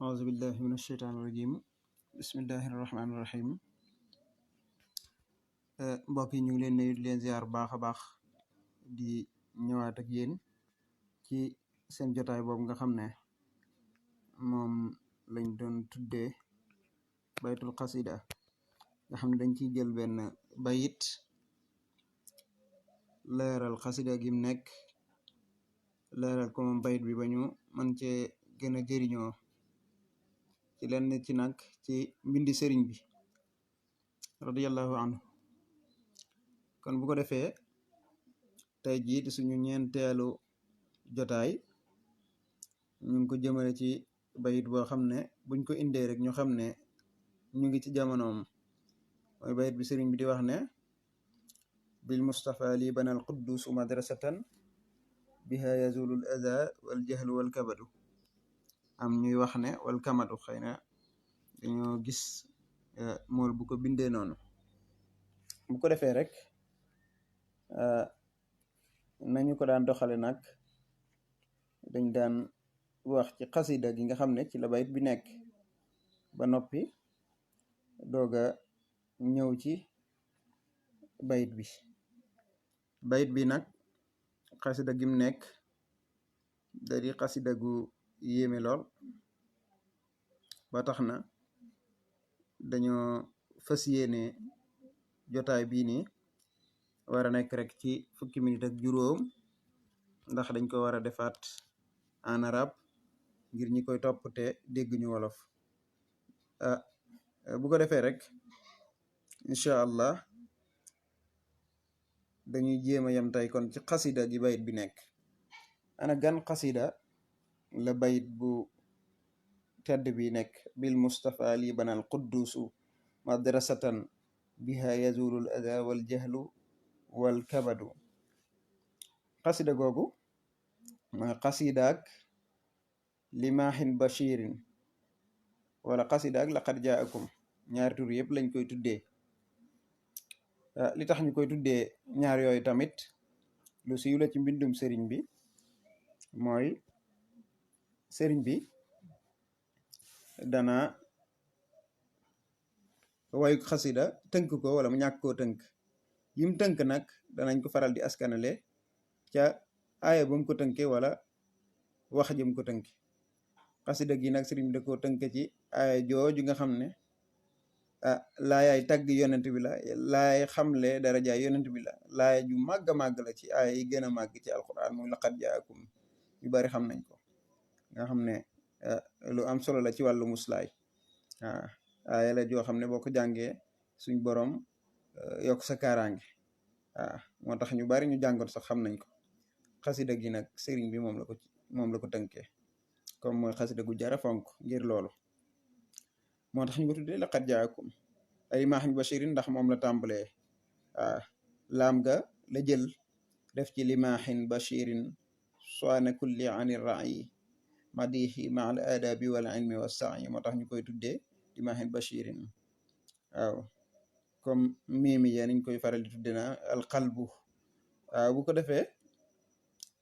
auzu billahi min asheytaani rajim bismillahi rahmaani rahim mbokk yi ñu ngi leen nuyu di leen ziar baax a baax di ñëwaat ak yéen ci seen jotaay boobu nga xam ne moom lañ doon tuddee baytul xasida nga xam ne dañ ciy jël benn bayit leeral xasida gim nekk leeral ko moom bayit bi ba ñu mën cee gën a jëriñoo ci lenn ci nag ci mbindi sëriñ bi radiyallahu anhu kon bu ko defee tey jii di suñu ñeenteelu jotaay ñu ngi ko jëmale ci bayit boo xam ne buñ ko indee rek ñu xam ne ñu ngi ci jamonoom mooy bayit bi sëriñ bi di wax ne bil mustafa li banal quddus madrasatan biha yazulul aza wal jahlu wal kabadu am ñuy wax ne wal kamadu xëy na dañoo gis mool bu ko bindee noonu bu ko defee rek nañu ko daan doxale nag dañ daan wax ci xasida gi nga xam ne ci la bayit bi nekk ba noppi dooga ñëw ci bayit bi nag xasida gim nekk da di xasida gu yéeme lool ba tax na dañoo fas yéene jotaay bii nii war a nekk rek ci fukki minute ak juróom ndax dañ ko war a defaat en arabe ngir ñi koy topp te dégg ñu wolof bu ko defee rek incha allah dañuy jéem a yem tey kon ci xasida gi bayit bi nekk ana gan xasida la bayit bu tedd bi nekk bil mustafa li banal quddusu madrasatan biha yazulul ada wal jahlu wal kabadu xasida googu mooy xasidaak limaahin bashirin wala xasidaak laqad jaakum ñaari tur yëpp lañ koy tuddee li tax ñu koy tuddee ñaar yooyu tamit lu siiw la ci mbindum sëriñ bi mooy sëriñ bi dana way xasida tënk ko wala mu ñàkk koo tënk yim tënk nag danañ ko faral di askanale ca aaya ba mu ko tënke wala wax jëm ko tënk xasida gi nag sëriñ bi da koo tënk ci aaya jooju nga xam ne laayaay tagg yonent bi la laay xamle darajaay yonent bi la laaya ju màgg a màgg la ci aaya yi gën a màgg ci alquran muy laqad jaakum yu bari xam nañ ko nga xam ne lu am solo la ci wàllu muslaay aaya la joo xam ne boo ko jàngee suñ borom yokk sa kaaraange moo tax ñu bari ñu jàngoon sax xam nañ ko xasida gi nag sëriñ bi moom la ko tënkee comme mooy xasida gu jara fonk ngir loolu moo tax ñu ko tuddee laqad jaakum ay maahin bashirin ndax moom la tàmbalee laam ga la jël def ci limaahin bashirin soana kulli ani rai madihi ma al adabi wal ilmi wa sa'i moo tax ñu koy tuddee limaahin bashirin waaw comme miimi ya niñ koy faral di tudde na al qalbu bu ko defee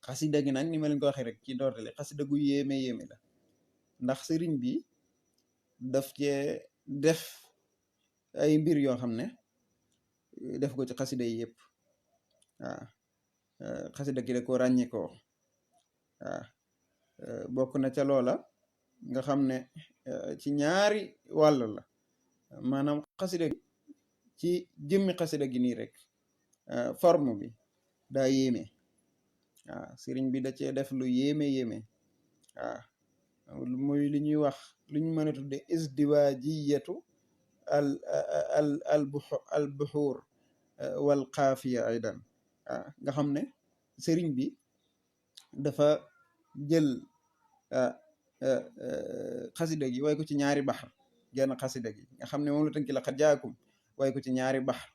xasida gi nag ni ma leen ko waxee rek ci doortale xasida gu yéeme la ndax sëriñ bi daf cee def ay mbir yoo xam ne def ko ci xasida yi yëpp xasida gi da ko ràññikoo bokk na ca loola nga xam ne ci ñaari wàll la maanaam xasida gi ci jëmmi xasida gi nii rek forme bi daa yéeme sëriñ bi da cee def lu yéeme muy li ñuy wax lu ñu mën a tudde isdiwaajiyatu al buxuur wal xaafiya aydan nga xam ne sëriñ bi dafa jël xasida gi way ko ci ñaari baxar genn xasida gi nga xam ne moom la tënki laqad jaakum way ko ci ñaari baxar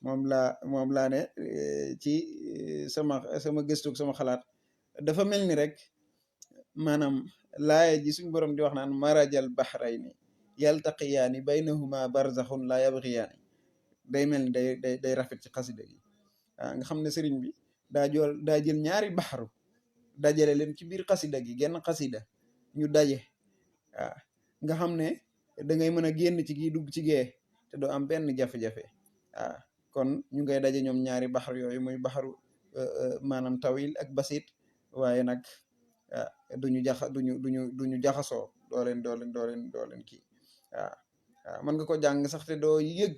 moom laa ne ci sama gëstu sama xalaat dafa mel ni rek maanaam laaya ji suñ borom di wax naan marajal bahrayni yaltaqiyaani baynahuma barzaxun la yabgiyaani day mel ni day rafet ci xasida gi nga xam ne sëriñ bi daa jël ñaari baxaru dajale leen ci biir xasida gi genn xasida ñu daje waaw nga xam ne da ngay mën a génn ci gii dugg ci gee te doo am benn jafe-jafe waaw kon ñu ngay daje ñoom ñaari baxar yooyu muy baxaru maanaam tawil ak basit waaye nag duñu jaxasoo doo leen kii waaw waaw mën nga ko jàng sax te doo yëg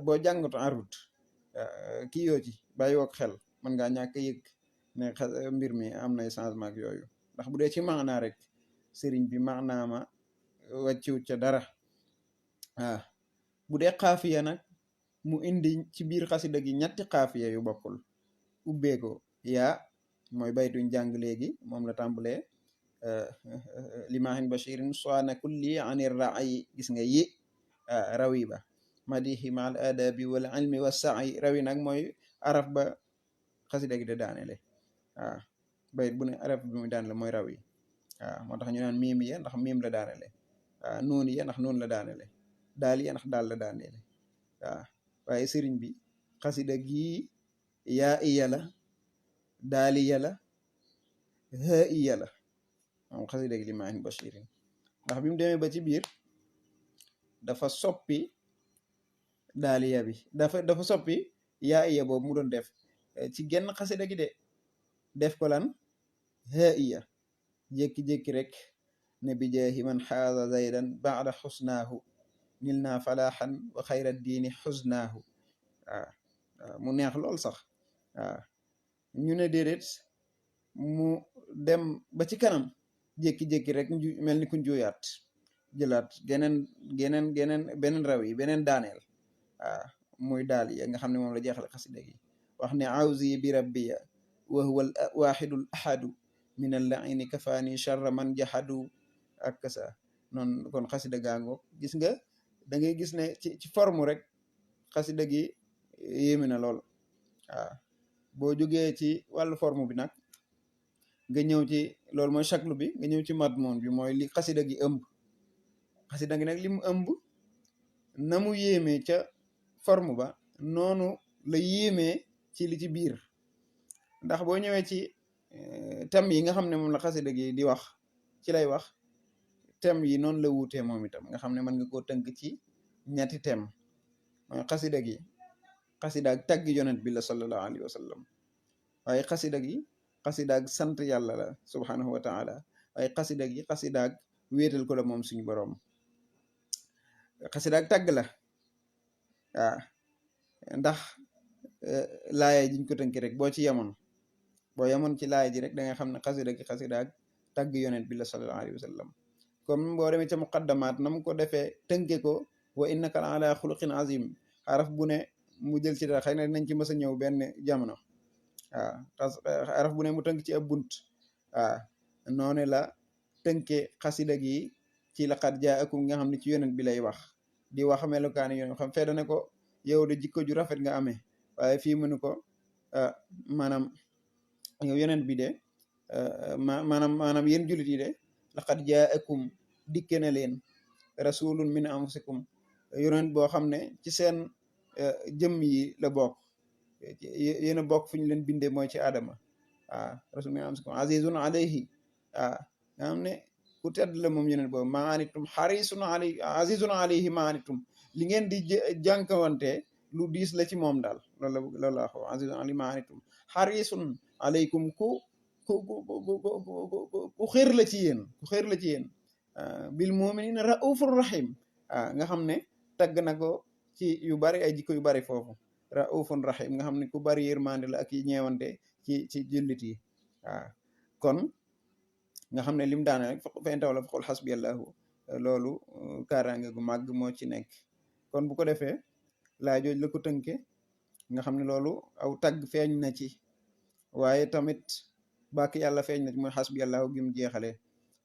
boo jàngatu arut kii yoo ci bàyyi wook xel mën ngaa ñàkk yëg ne mbir mi am nay changement ak yooyu ndax bu dee ci maanaa rek sëriñ bi maanaama wàcciwut ca dara waaw bu dee xaafiya nag mu indi ci biir xasida gi ñetti xaafiya yu bokkul ubbee ko yaa mooy baytuñ jàng léegi moom la tàmbalee limaahin bashirin soana kulli anir raayi gis nga yi rawi ba madihi ma al adabi wal ilmi wa sa'i rawi nag mooy araf ba xasida gi de daanele waaw bayit bu ne araf bi mu daanele mooy rawi waaw moo tax ñu naan miim ya ndax miim la daanele waaw nuun ya ndax nuun la daanele daal ya ndax daal la daanele waaw waaye sëriñ bi xasida gii yaa iya la daaliya la haa iya la moom xasida gi limaahin bashirin ndax bi mu demee ba ci biir dafa soppi daaliya bi dafa soppi yaa iya boobu mu doon def ci genn xasida gi de def ko lan haa iya jékki-jékki rek ne bi jaahi man xaaza zaydan baada xusnaahu nil naa falaaxan wa xayra diini xusnaahu waaw mu neex lool sax waaw ñu ne déedéet mu dem ba ci kanam jékki-jékki rek mel ni ku njuuyaat jëlaat beneen raw yi beneen daaneel waaw muy daal yi nga xam ne moom la jeexal xasida gi wax ne awzi bi rabbiya wa huwa al waxidul ahadu min al laini kafaani charra man jahadu ak kasa noonu kon xasida gaango gis nga da ngay gis ne ci forme rek xasida gi yéemi na lool waaw boo jógee ci wàllu forme bi nag nga ñëw ci loolu mooy chaklu bi nga ñëw ci madmoon bi mooy li xasida gi ëmb xasida gi nag li mu ëmb na mu yéemee ca forme ba noonu la yéemee ci li ci biir ndax boo ñëwee ci thème yi nga xam ne moom la xasida gi di wax ci lay wax thème yi noonu la wuutee moom itam nga xam ne mën nga koo tënk ci ñetti thème mooy xasida gi xasida ak tagg yonent bi la sallallahu alayhi wa sallam waaye xasida gi xasida ak sant yàlla la subhanahu wa taala waaye xasida gi xasida ak wéetal ko la moom suñu boroom xasida ak tagg la waaw ndax laaya jiñ ko tënki rek boo ci yemoon ci laaya ji rek da nga xam ne xasida gi xasida ak tagg yonent bi la sallallahu alayhi wa sallam comme boo demee ca muqaddamaat na mu ko defee tënke ko wa innaka la ala xuluqin azim xaraf bu ne mu jël ci dara xëy na dinañ ci mës a ñëw benn jamono waaw xaraf bu ne mu tënk ci ab bunt waaw noonu la tënke xasida gi ci laqad jaakum nga xam ne ci yonent bi lay wax di wax melukaani yonent xam fee dane ko yow de jikko ju rafet nga amee waaye fii mënu ko maanaam yow yonent bi de maanaam yéen jullit yi de laqad jaakum dikke na leen rasulun min anfusikum yonent boo xam ne ci seen jëmm yi la bokk yéen a bokk fu ñu leen bindee mooy ci Adama waaw rasul min anfusikum azizun alayhi waaw nga xam ne ku tedd la moom yonent boobu maanitum xarisun alayhi azizun alayhi maanitum li ngeen di jànkawante lu diis la ci moom daal loolu la wax azizun alayhi maanitum xarisun alaykum ku xër la ci yéen bil muminina raufur rahim nga xam ne tagg na ko ci yu bari ay jikko yu bari foofu raufun rahim nga xam ne ku bari yërmande la ak yi ñeewante ci jullit yi kon nga xam ne lim daana rek fen taw la fa xool xasbi allahu loolu kaaraange gu màgg moo ci nekk kon bu ko defee laa jooj la ko tënke nga xam ne loolu aw tagg feeñ na ci waaye tamit bàkk yàlla feeñ na ci mooy xasbi allahu gi mu jeexalee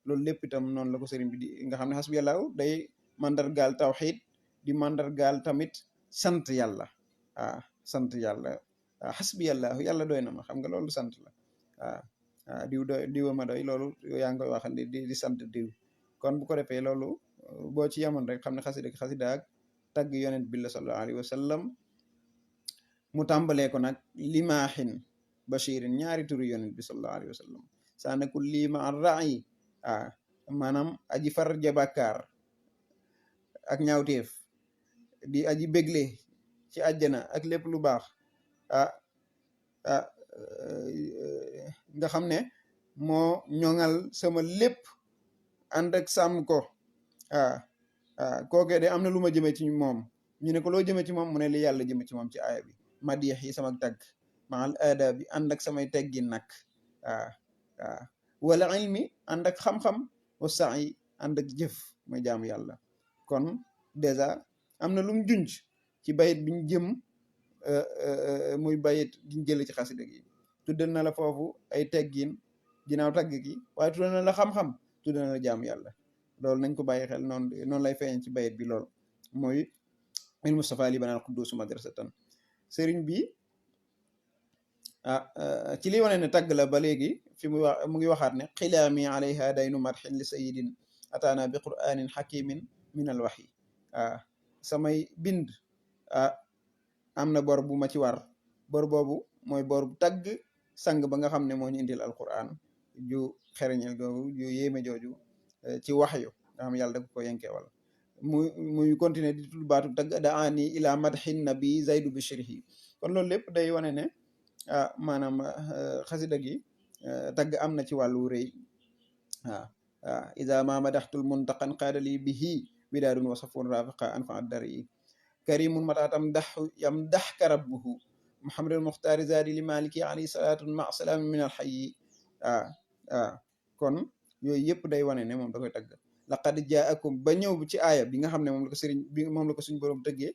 loolu lépp itam noonu la ko sëriñ bi di nga xam ne xasbi allahu day mandargaal tawxid di mandargaal tamit sant yàlla sant yàlla xasbi allahu yàlla doy na ma xam nga loolu sant la diw doy diwa ma doy loolu yaa ngi koy wax di sant diw kon bu ko defee loolu boo ci yemoon rek xam ne xasida ak tagg yonent bi la sallallahu alayhi wa sallam mu tàmbalee ko nag limaahin bashirin ñaari turu yonent bi sallallahu alayhi wa sallam saa nekkul lii ma rayi maanaam aji far ja bàkkaar ak ñaawteef di aji bégle ci àjjana ak lépp lu baax ah ah nga xam ne moo ñoŋal sama lépp ànd ak sàmm ko kookee de am na lu ma jëme ci moom ñu ne ko loo jëme ci moom mu ne li yàlla jëme ci moom ci aaya bi madiix yi sama tagg maal aada bi ànd ak samay teggin nag wala ilmi ànd ak xam-xam wa sa'i ànd ak jëf mooy jaamu yàlla kon dèjà am na lu mu junj ci bayit biñ jëm muy bayit giñ jële ci xasida gi tuddal na la foofu ay teggin ginnaaw tagg gi waaye tuddal na la xam-xam tuddal na la jaamu yàlla loolu nañ ko bàyyi xel noonu lay feeñ ci bayit bi lool mooy il Mustafa li banal quddus madrasatan sëriñ bi ci li wane ne tagg la ba léegi fi mu ngi waxaat ne xilaami alayha daynu madxin li sayidin ataana bi quranin xakimin min al waxyi samay bind am na bor bu ma ci war bor boobu mooy bor bu tagg sang ba nga xam ne moo ñu indil alquran ju xereñel googu ju yéeme jooju ci waxyu nga xam yàlla da ko yenkewal muy continuer di tudd baatu tagg daani ila madxin nabi zaydu bishrihi kon loolu lépp day wane ne maanaam xasida gi tagg am na ci wàllu rëy ida ma madaxtul muntaqan qaadali bihi bidaadun wasafun rafiqa anfa addari karimun mataatam yam daxka rabbuhu muhammadul muxtaari zaadi li maliki alayhi salaatun ma salaami min alxayi kon yooyu yëpp day wane ne moom da koy tagg laqad jaakum ba ñëw ci aaya bi nga xam ne moom la ko sëriñ bi moom la ko suñu borom tëggee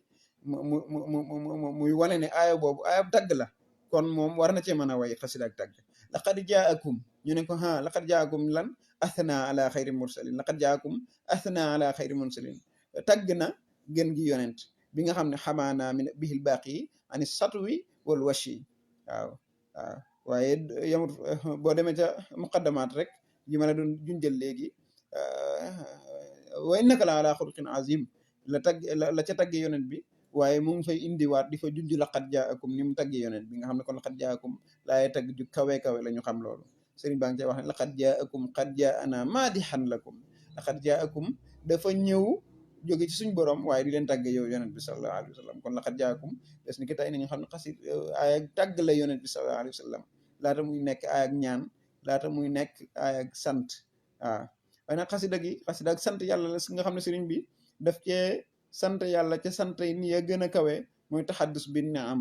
muy wane ne aaya boobu aaya tagg la kon moom war na cee mën a way xasida ak tagg laqad jaakum ñu ne ko laqad jaakum lan athna ala xayri mursalin laqad jaakum athna ala xayri mursalin tagg na gën gi yonent bi nga xam ne xamaana min bihil baaqi ani satwi wal washi waaw waaye yamut boo demee ca muqaddamaat rek ji ma la doon junjël léegi wa innaka la ala xuluqin azim la ca tagge yonent bi waaye mu ngi fay indiwaat di fa junj laqad jaakum ni mu tagge yonent bi nga xam ne kon laqad jaakum laaye tagg ju kawe la ñu xam loolu sëriñ baa ngi cay wax ne laqad jaakum qad jaana maadihan lakum laqad jaakum dafa ñëw jóge ci suñ borom waaye di leen tagge yow yonent bi sallallahu alayhi wa sallam kon laqad jaakum des ni ki tey nañu xam ne xasid aay ak tagg la yonent bi sallallahu alayhi wa sallam laata muy nekk aay ak ñaan laata muy nekk aay ak sant waaye nag xasida ak sant yàlla la nga xam ne sëriñ bi daf cee sant yàlla ca sant ni ya gën a kawe mooy taxaddus bi ni'am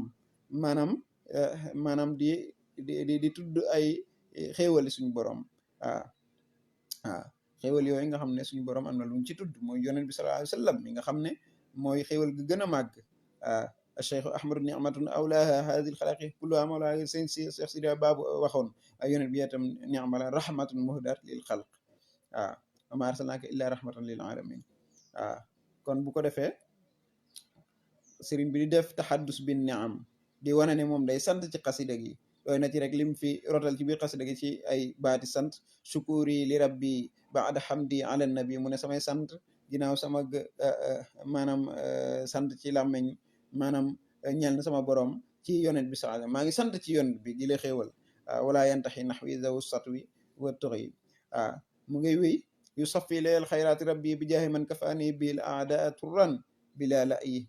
maanaam di tudd ay xéewali suñu borom xéewal yooyu nga xam ne suñu borom am na lu mu ci tudd mooy yonent bi sallallahu alayhi wa sallam mi nga xam ne mooy xéewal gi gën a màgg cheikh ahmadu nicmatun awlaha hadil xalaqi kulluha mawla seen cheikh sidi baabu waxoon ay yonent bi itam nicmala rahmatun muhdat lil xalq wa ma arsalnaka illa rahmatan lil alamin kon bu ko defee sëriñ bi di def taxaddus bi niam di wane ne moom day sant ci xasida gi doy na ci rek lim fi rotal ci biir xasida gi ci ay baati sant shukuri li rabbi baada hamdi ala nabi mu ne samay sant ginnaaw sama maanaam sant ci làmmeñ maanaam ñeel na sama borom ci yonent bi sallallahu alayhi wasallam maa ngi sant ci yonent bi di la xéewal wala yantaxi naxwi zaw satwi wa tuxyi mu ngay wéy yu safi leel xayraati rabbi bi jaahi man kafaani bil aadaa turran bila la yi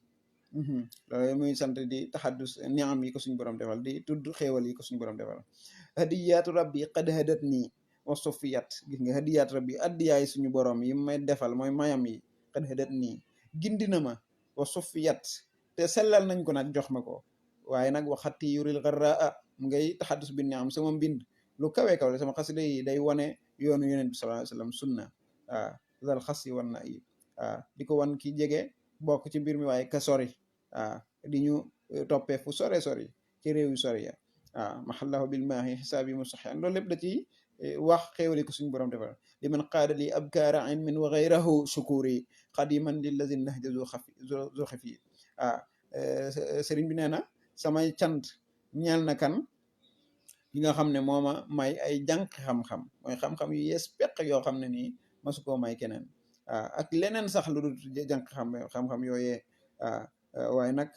loolu muy sant di taxaddus niam yi ko suñu borom defal di tudd xéewal yi ko suñu borom defal hadiyaatu rabbi qad hadat nii wa sofiyat gis nga hadiyaat rabbi addiyaay suñu borom yi may defal mooy mayam yi qad hadat nii gindi na ma wa sofiyat te sellal nañ ko nag jox ma ko waaye nag waxati yuril garraa mu ngay taxaddus bi niam sama mbind lu kawe kaw la sama xasida yi day wane yoonu yonent bi sallallahu alayhi wasallam sunna zal xasi wan na yi di ko wan ki jege bokk ci mbir mi waaye ka sori di ñu toppee fu sore sori ci réew yu sori ya mahallahu bil maahi xisaabi musaxan loolu lépp da ci wax xéewali ko suñu borom defal li man qaada li abkaara ilmin wa gayrahu shukuri qadiman lillazi nahja zo xafi sëriñ bi nee na samay cant ñeel na kan yi nga xam ne mooma may ay jànq xam-xam mooy xam-xam yu yees peq yoo xam ne nii masu koo may keneen ak leneen sax lu dul jànq xam-xam yooyee waaye nag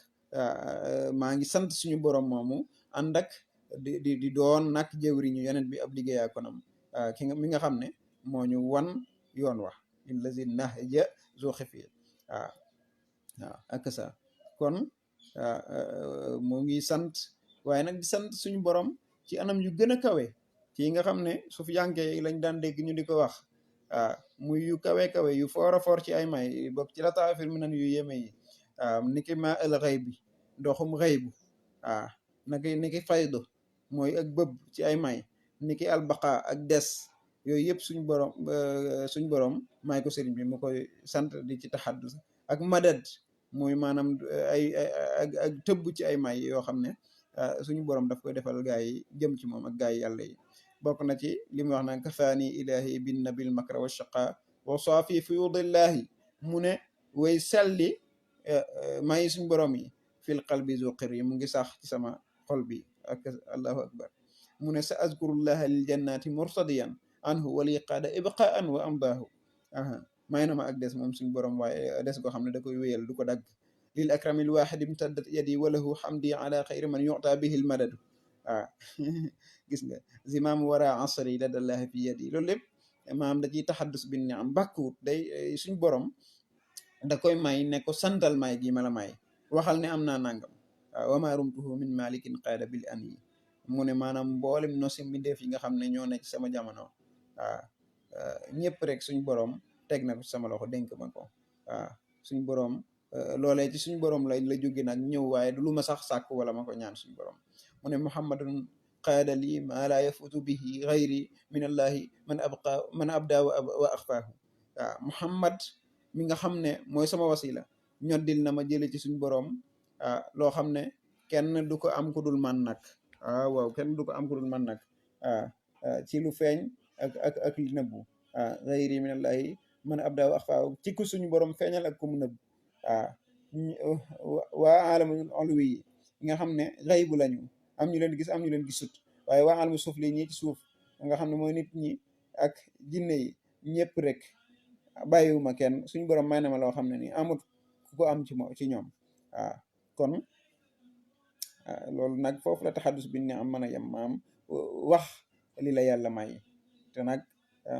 maa ngi sant suñu borom moomu ànd ak di doon nag jëwriñu yonent bi ab liggéeyaa konam mi nga xam ne moo ñu wan yoon wax illazi nahja zo xifiya waaw waaw ak sa kon mu ngi sant waaye nag di sant suñu borom ci anam yu gën a kawe ci nga xam ne sufiyanke yi lañ daan dégg ñu di ko wax muy yu kawe yu foora foor ci ay may bokk ci la taafir mi nan yu yéeme yi niki ma al xëy bi ndoxum xëy bu niki faydu mooy ak bëb ci ay may niki albaqa ak des yooyu yëpp suñ borom may ko sëriñ bi mu koy sant di ci taxaddus ak madad mooy maanaam ak tëbb ci ay may yoo xam ne suñu borom daf koy defal gaa yi jëm ci moom ak gaa yi yàlla yi bokk na ci li mu wax naan kafaani ilahi bin nabil makra wa shaqa wa saafi fuyudillahi mu ne way selli may suñu borom yi fil qalbi zuqir yi mu ngi sax ci sama xol bi ak allahu akbar mu ne sa azkurullaha lil jannati murtadiyan anhu wali qaada ibqaan wa amdaahu may na ma ak des moom suñu borom waaye des goo xam ne da koy wéyal du ko dagg lil akramil waaxid imtaddat yadi walahu xamdi ala xayri man yuta bihi l madadu gis nga zimaam wara asri ladallahi fi yadi loolu lépp maam da ciy taxaddus bi ni am bàkkuwut day suñ borom da koy may ne ko santal may gi ma la may waxal ne am naa nangam wama rumtuhu min malikin qaada bil an yi mu ne maanaam mboolem nosi mbindeef yi nga xam ne ñoo nekk sama jamono ñëpp rek suñ borom teg na ko sama loxo dénk ma ko suñ borom loolee ci suñ borom la jóge nag ñëw waaye du lu ma sax sàkk wala ma ko ñaan suñ borom mu ne muhammadun qaada lii ma la yafutu bihi gayri min allahi man abda wa axfaahu muhammad mi nga xam ne mooy sama wasila ñoddil na ma jële ci suñ borom loo xam ne kenn du ko am ku dul man nag waaw kenn du ko am ku dul man nag ci lu feeñ ak li nëbbu gayri min allahi man abda wa axfaahu ci ku suñu borom feeñal ak ku mu nëbbu waa alamul ulwi yi nga xam ne xaybu lañu am ñu leen gis am ñu leen gisut waaye waa alamu suuf li ñi ci suuf nga xam ne mooy nit ñi ak jinne yi ñëpp rek bàyyiwuma kenn suñu borom may na ma loo xam ne nii amut ku ko am ci ñoom kon loolu nag foofu la taxaddus bi ne am mën a yem maam wax li la yàlla may te nag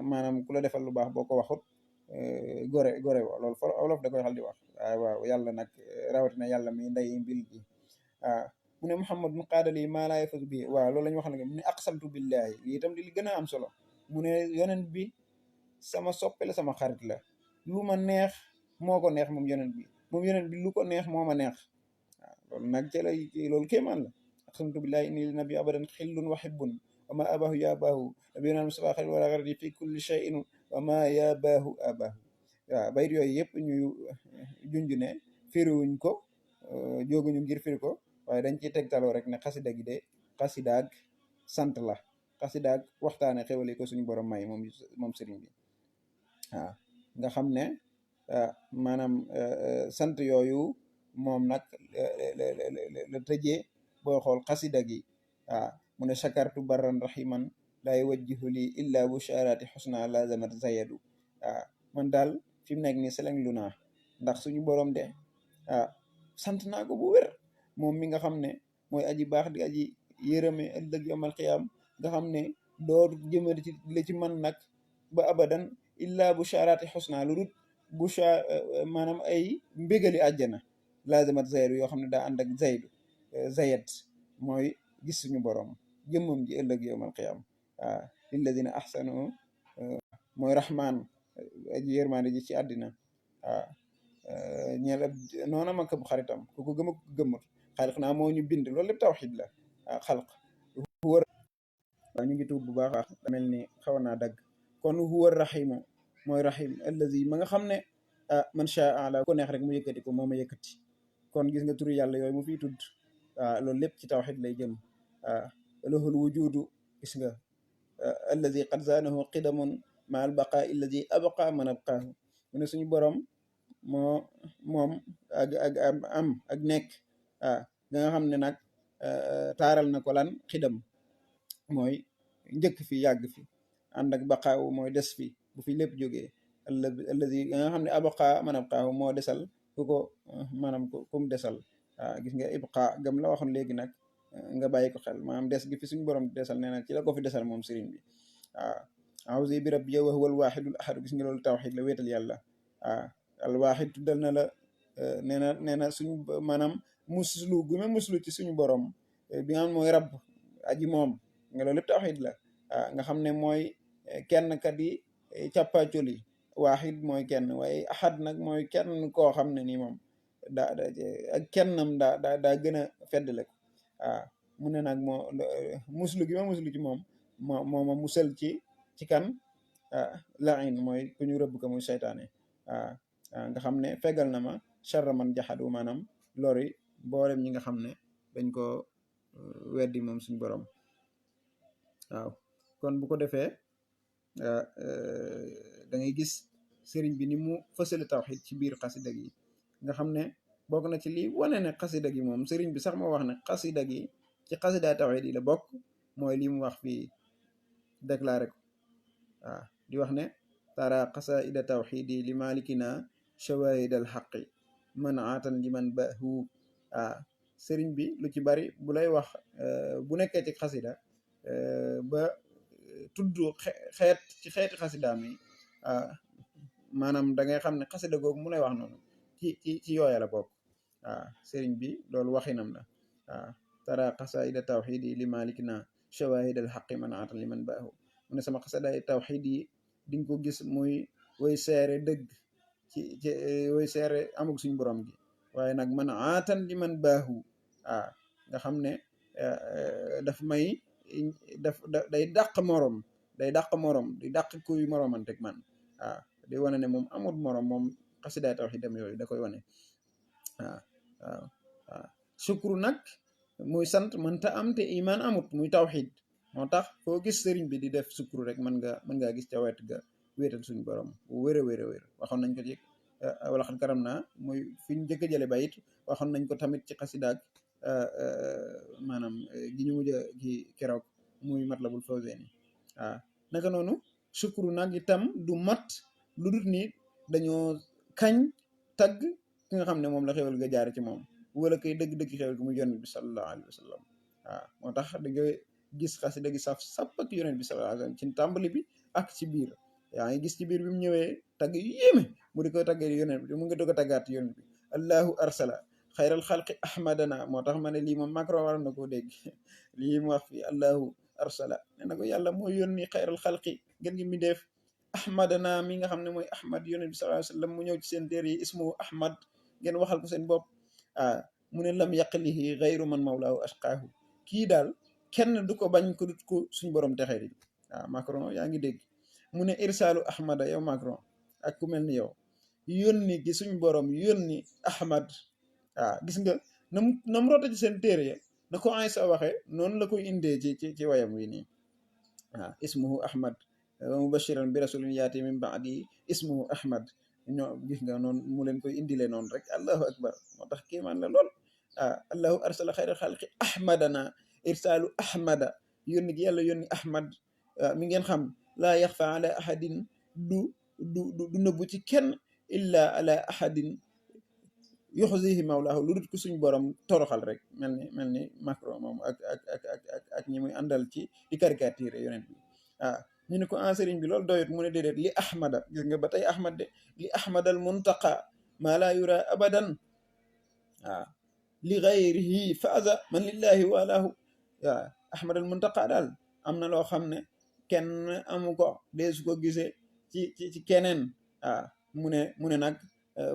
maanaam ku la defal lu baax boo ko waxut gore wo loolu fa olof da koy xal di wax waaw yàlla nag rawatina yàlla mi nday mbil gi mu ne muhammadun qaadali maa laa yafasu bi waaw loolu la ñu wax ne mu ne aqsamtu billahi lii itam di li gën a am solo mu ne yonent bi sama soppe la sama xarit la lu ma neex moo ko neex moom yonent bi lu ko neex moo ma neex loolu nag ci lay loolu kéemaan la aqsamtu billahi inni li nabi abadan xillun wa hibbun wa ma abahu ya abahu nabiyuna mustafa xalil wala garadi fi kulli shay'in wa ma ya abahu abahu waaw bayit yooyu yëpp ñu junj ne firiwuñ ko jóguñu ngir firi ko waaye dañ ciy tegtaloo rek ne xasida gi de xasidaag sant la xasidaag waxtaane xewali ko suñu borom may moom sëriñ bi nga xam ne maanaam sant yooyu moom nag la tëjee booy xool xasida gi mu ne shakartu barran rahiman lay wajjihu li illa busharati xusna lazamat zayadu man daal fi mu nekk nii seleng lu naa ndax suñu borom de sant naa ko bu wér moom mi nga xam ne mooy aji baax di aji yërëme ëllëg yomal xiyaam nga xam ne door jëmale ci la ci man nag ba abadan illa busharati xusna lu dut maanaam ay mbégali àjjana lazamat zayadu yoo xam ne daa ànd ak zayat mooy gis suñu borom jëmmam ji ëllëg yowmal qiyaam lilladina ahsanu mooy rahman aji yërmande ji ci àddina ñeel ab noona ma këb xaritam ku ko gëm ak ku gëmut xalq naa moo ñu bind loolu lépp tawxid la xalq huwa ñu ngi tuub bu baax mel ni xaw naa dagg kon huwa rahimu mooy rahim allazi ma nga xam ne man shaa ala ko neex rek mu yëkkati ko moo ma yëkkati kon gis nga turu yàlla yooyu mu fiy tudd loolu lépp ci tawxid lay jëm lahul wujudu gis nga allazi qad zaanahu qidamun ma al baqa allazi abqa man abqaahu mu ne suñu borom moom ak nekk nga xam ne nag taaral na ko lan xidam mooy njëkk fi yàgg fi ànd ak baqaawu mooy des fi bu fi lépp jógee allazi nga xam ne abqa man abqaahu moo desal ku ko maanaam kum desal gis nga ibqa gam la waxoon léegi nag nga bàyyi ko xel maanaam des gi fi suñu borom desal nee na ci la ko fi desal moom sëriñ bi awsi bi rabbi wa huwa alwaxidul ahad gis nga loolu tawxid la wéetal yàlla alwaxid tuddal na la nee na suñu maanaam muslu gu ma muslu ci suñu borom bi nga xam mooy rabb aji moom nga loolu lépp tawxid la nga xam ne mooy kenn kat yi càppaacoli waaxid mooy kenn waaye ahad nag mooy kenn koo xam ne nii moom ak kennam daa gën a feddle ko mu ne nag muslu gi ma muslu ci moom ma musal ci kan lain mooy ku ñu rëbb ko muy seytaane nga xam ne fegal na ma charra man jaxadu maanaam lori boolem ñi nga xam ne dañ ko weddi moom suñu borom kon bu ko defee da ngay gis sëriñ bi ni mu fësale tawxid ci biir xasida gi nga xam ne bokk na ci lii wane ne xasida gi moom sëriñ bi sax moo wax ne xasida gi ci xasida tawxid yi la bokk mooy lii mu wax fii déclaré ko di wax ne tara qasaida tawxidi li malikina shawahid al xaqi man aatan li man bahu sëriñ bi lu ci bari bu lay wax bu nekkee ci xasida ba tudd xeet ci xeeti xasidaam yi maanaam da ngay xam ne xasida googu mu lay wax noonu ci yooya la bokk sëriñ bi loolu waxinam la tara qasaida tawxidi li malikina shawahid al xaqi man aatan li man bahu mu ne sama xasadaay tawxid yi di nga ko gis muy way seere dëgg ci way seere amug suñ borom gi waaye nag man aatan li man baahu nga xam ne daf may day dàq morom di dàq kuy moromanteg man di wane ne moom amul morom moom xasidaay tawxid dem yooyu da koy wane sukru nag muy sant mënta am te iman amut muy tawxid moo tax foo gis sëriñ bi di def sukru rek mën ngaa gis ca wet ga wéetal suñu borom wér a wér waxoon nañ ko ci wala xat karam naa muy fi ñu njëkk a jële bayit waxoon nañ ko tamit ci xasidaag maanaam gi ñu mujj gi keroog muy Matlabul Fawzayni naka noonu sukru nag itam du mat lu dut ni dañoo kañ tagg ki nga xam ne moom la xewal ga jaar ci moom wala koy dëgg-dëgg xewal gi muy yonent bi sallallahu alayhi wa sallam moo tax da nga gis xasida gi saf sàpp ak yonent bi sallallahu alayhi wa sallam ci tàmbali bi ak ci biir yaa ngi gis ci biir bi mu ñëwee tagg yu yéeme mu di ko taggee yonent bi mu ngi doog a taggaat yonent bi allahu arsala xayral xalqi ahmadana moo tax ma ne lii moom Macron war na koo dégg lii mu wax fi allahu arsala nee na ko yàlla mooy yónni xayral xalqi ngeen ngi mi def ahmadana mi nga xam ne mooy ahmad yonent bi sallallahu alayhi wa sallam mu ñëw ci seen téere yi ismu ahmad ngeen waxal ko seen bopp mu ne lam yaqlihi gayru man mawlaahu ashqaahu kii daal kenn du ko bañ ko dut ko suñ borom texee di Macron yaa ngi dégg mu ne irsaalu ahmada yow Macron ak ku mel ni yow yónni gi suñ borom yónni ahmad gis nga nam roota ci seen téere ya na ko Aysa waxee noonu la koy indee ci wayam wi nii ismuhu ahmad wa mubashiran bi rasulin yaati min baadi ismuhu ahmad ñoo gis nga noonu mu leen koy indilee noonu rek allahu akbar moo tax kéemaan la lool allahu arsala xayra xalqi ahmadana irsaalu ahmada yónni gi yàlla yónni ahmad mi ngeen xam laa yaxfa ala ahadin du nëbbu ci kenn illa ala ahadin yuxzihi mawlaahu lu dut ko suñ borom toroxal rek mel ni Macron moom ak ñi muy àndal ci di caricature yonent bi ñu ne ko sëriñ bi loolu doyut mu ne déedéet li ahmada gis nga ba tey ahmad de li ahmadal muntaqa maa laa yura abadan li gayrihi faaza man lillahi walaahu ahmadal muntaqa daal am na loo xam ne kenn amu ko deesu ko gisee ci keneen mu ne nag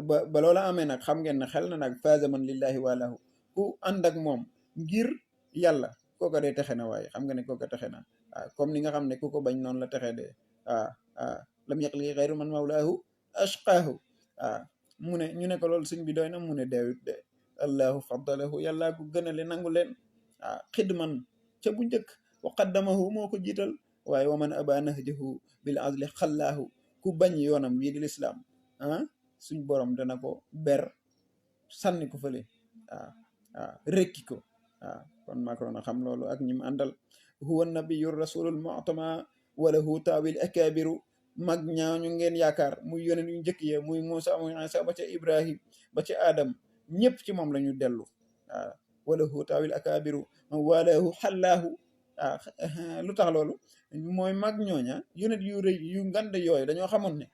ba loola amee nag xam ngeen ne xel na nag faaza man lillahi walaahu ku ànd ak moom ngir yàlla kooka dee texe na waaye xam nga ne kooka texe na comme ni nga xam ne ku ko bañ noonu la texe de lam yaqli xayru man mawlaahu ashqaahu mu ne ñu ne ko loolu sëñ bi doy na mu ne deewit de allahu faddalahu yàllaa ko gënale nangu leen xidman ca bu njëkk wa qaddamahu moo ko jiital waaye wa man aba nahjahu bil azli xallaahu ku bañ yoonam wii di lislaam suñ borom dana ko ber sànni ko fële rekki ko kon Macron a xam loolu ak ñi mu àndal huwa nabiyu rasulul mu'tama walahu taawil akabiru mag ñaañu ngeen yaakaar muy yonent yu njëkk ya muy Muusa muy Isa ba ca Ibrahim ba ca Adam ñëpp ci moom la ñu dellu walahu taawil akabiru man walahu xallaahu lu tax loolu mooy mag ñooña yonent yu rëy yu ngand yooyu dañoo xamoon ne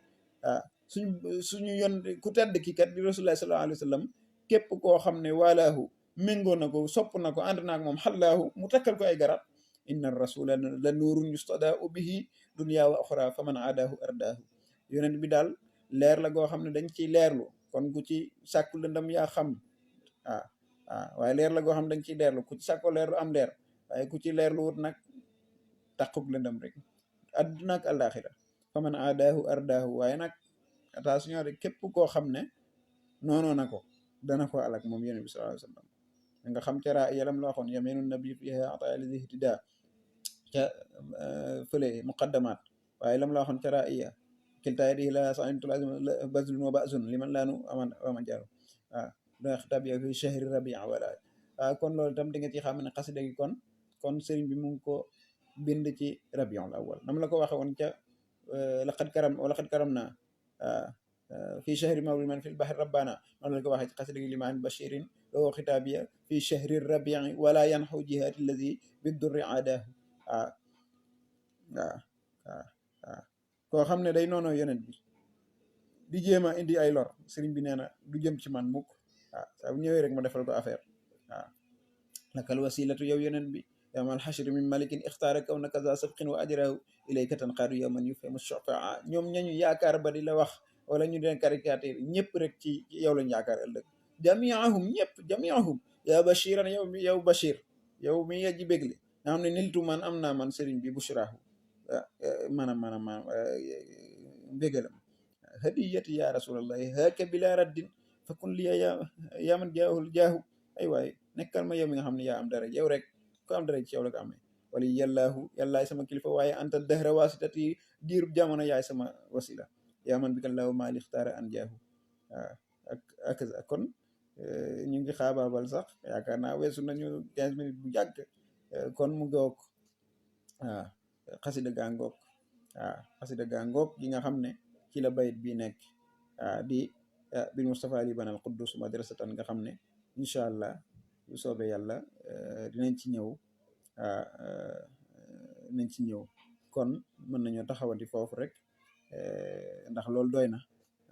suñu yon ku tedd ki kat di rasulullah sallallahu alayhi wa sallam képp koo xam ne walaahu méngoo na ko sopp na ko ànd naak moom xallaahu mu takkal ko ay garab inna rasula la nuurun yustadaau bihi dunya wa oxra fa man aadaahu ardaahu yonent bi daal leer la goo xam ne dañ ciy leerlu kon ku ci sàkku lëndam yaa xam waaye leer la goo xam ne dañ ciy leerlu ku ci sàkko leerlu am leer waaye ku ci leerlu wut nag taquk lëndam rek adduna ak àllaaxira fa man aadaahu ardaahu waaye nag attention rek képp koo xam ne noonoo na ko dana ko alak moom yonent bi sallallahu alayhi wa sallam nga xam ca raa yalam la waxoon yaminu nabi fiha ata lizi ihtida ca fële muqaddamat waaye lam la waxoon ca raa iya kilta yadihi la saintul azim bazlun wa ba'zun liman laanu aman jaaru da xitaab yow fi shahri rabia wala kon loolu itam di nga ci xam ne xasida gi kon sëriñ bi mu ngi ko bind ci rabiul awal nam la ko waxe woon ca laqad karam na fi shahri mawlid man fi lbahri rabbana noonu la ko waxee ci xasida gi limaan bashirin loo xitaabiya fi shahri rabii wala yanxu jihaati allazi biddurri aadaahu koo xam ne day noonu yonent bi di jéem a indi ay lor sëriñ bi nee na du jëm ci man mukk saa bu ñëwee rek ma defal ko affaire lakal wasilatu yow yonent bi yawmal xashri min malikin ixtaara kaw na kaza sabqin wa ajrahu ilayka tanqaadu yawman yufhamu shafaa ñoom ñañu yaakaar ba di la wax wala ñu den caricature ñëpp rek ci yow lañ yaakaar ëllëg jamiahum ya bashiran yow bashir yow mi aji bégle nga xam ne niltu man am naa man sëriñ bi bushraahu maanaam bégalam hadiyati ya rasulallahi haka bila raddin fakun liya ya man jaahul jaahu ay waay nekkal ma yow mi nga xam ne yaa am dara yow rek ko am dara ci yow la ko amee wala yàllaay sama kilifa waaye anta dahra wasitati diirub jamono yaay sama wasila yaa man bi kan laaw maa lixtaara an jaahu ak kon ñu ngi xaabaabal sax yaakaar naa weesu nañu 15 minutes bu jàgg kon mu ngoog xasida gaa ngoog xasida gaa ngoog gi nga xam ne ci la bayit bi nekk di bil Mustafa liban al quddus madrasatan nga xam ne incha allah bu soobee yàlla dinañ ci ñëw kon mën nañoo taxawati foofu rek ndax loolu doy na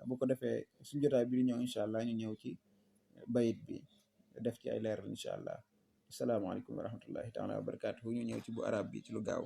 bu ko defee suñ jotaay bi di ñëw incha allah ñu ñëw ci bayit bi def ci ay leeral incha allah asalaamaaleykum wa rahmatullahi taala wa barakatuhu ñu ñëw ci bu arab bi ci lu gaaw